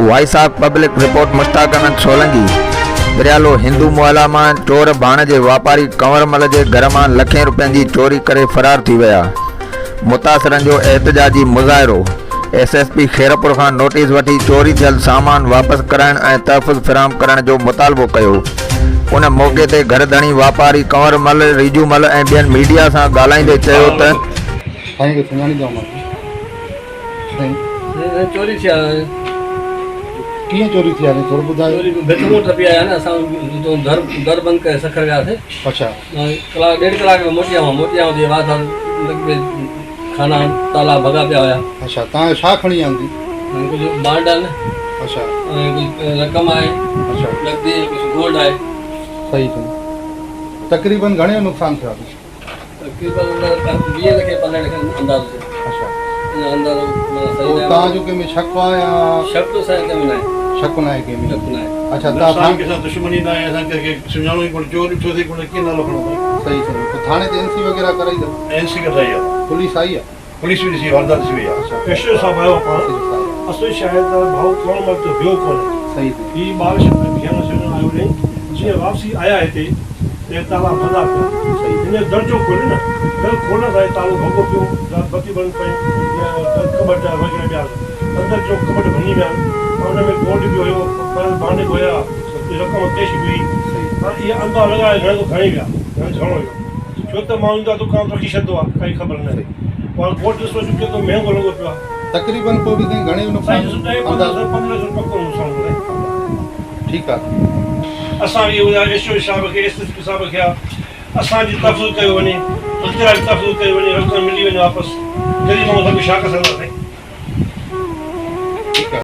Voice of public report Mushtaq Ahmed Solangi, Daryalo Hindu محلا مان چور ڀاڻ جي واپاري ڪنور مل جي گهر مان لکين روپين جي چوري ڪري فرار ٿي ويا، متاثرن جو احتجاجي مظاهرو، ايس ايس پي خيرپور کان نوٽيس وٺي چوري ٿيل سامان واپس ڪرائڻ ۽ تحفظ فراهم ڪرڻ جو مطالبو ڪيو، ان موقعي تي گهر ڌڻي واپاري ڪنور مل، ريجو مل ۽ ٻين ميڊيا سان ڳالهائيندي چيو ته. سائين کي سڃاڻيندا هوندا سائين. سائين چوري ٿي آ. ڪيئن چوري ٿي آ سائين ٿورو ٻڌايو. چوري ڀت مون ٽپي آيا نه اسان اتو در در بند ڪري سکر وياسي. اڇا. ڪلاڪ ڏيڍ ڪلاڪ ۾ موٽي آيو موٽي آيو ته واڌ لڳ خانا تالا ڀڳا پيا هيا. اڇا تان ڇا کڻي آيا آهن. ڪجهه بانڊ آهن. اڇا. ۽ ڪجهه رقم آهي. اڇا. نقدي ڪجهه گولڊ آهي. صحيح سائين تقريبن گهڻي جو نقصان ٿيو آهي. تقريبن 20 لکين 15 لکين اندازو ٿيو. اڇا. ان اندازو معنيٰ صحيح ناهي. توهان جو ڪنهن ۾ شڪ آهي يا. شڪ سائين ڪنهن ۾ ناهي. شڪ ناهي ڪنهن ۾. شڪ ناهي. اڇا نه توهان اسان ڪنهن سان دشمني ناهي اسان ڪنهن کي سڃاڻون ئي ڪونه چور ڏٺوسين ڪونه ڪيئن نالو کڻون سائين. صحيح صحيح پوء ٿاڻي تي اين سي وغيره ڪرائي اٿو. اين سي ڪڍرائي آهي. پوليس آئي آهي. پوليس به ڏسي واردات ڏسي وئي آهي. اڇا. ايس او صاحب آيو پاڻ ايس ايڇ او صاحب. اصل شيء آهي ته ڀائو ڪرڻ مهل ته ويو ڪونه. صحيح صحيح. هي ٻار شڪل بيهڻ سيڙڻ آيو ني جيئن واپسي آيا هتي ته تالا ڀڳا پيا. صحيح. هن جو درجو کوليو نه در کولڻ سان هي تالو ڀڳو پيو در بتي بند پئي يا ڪٻٽ وغيره ٻيا اندر جو ڪٻٽ ڀڃي ويا آهن ۽ ان ۾ گولڊ به هيو پر بانڊ به هيا رقم ڪيش به هئي صحيح. هاڻ اها اندازو لڳايو گهڻي ٿو کڻي ويا گهڻي گهڻو ويو. ڇو ته ماڻهو ايندو آهي دڪان رکي ڇڏندو آهي ڪائي خبر ناهي پوء هاڻ گولڊ ڏسو جو ڪيترو مهنگو لڳو پيو آهي. تقريبن پوء به سائين گهڻي نقصان سائين ڏسو ڏهه پندرهن سو 15 سو پڪو نقصان هوندو سائين. ٺيڪ آهي. اسان به اهو ايس او صاحب کي ايس ايس پي صاحب کي اسان جي تحفظ ڪيو وڃي اڳتي لاء به تحفظ ڪيو وڃي رقم ملي وڃي واپس غريب ماڻهو سڀ ڇا ڪسندا سائين. ٺيڪ آهي.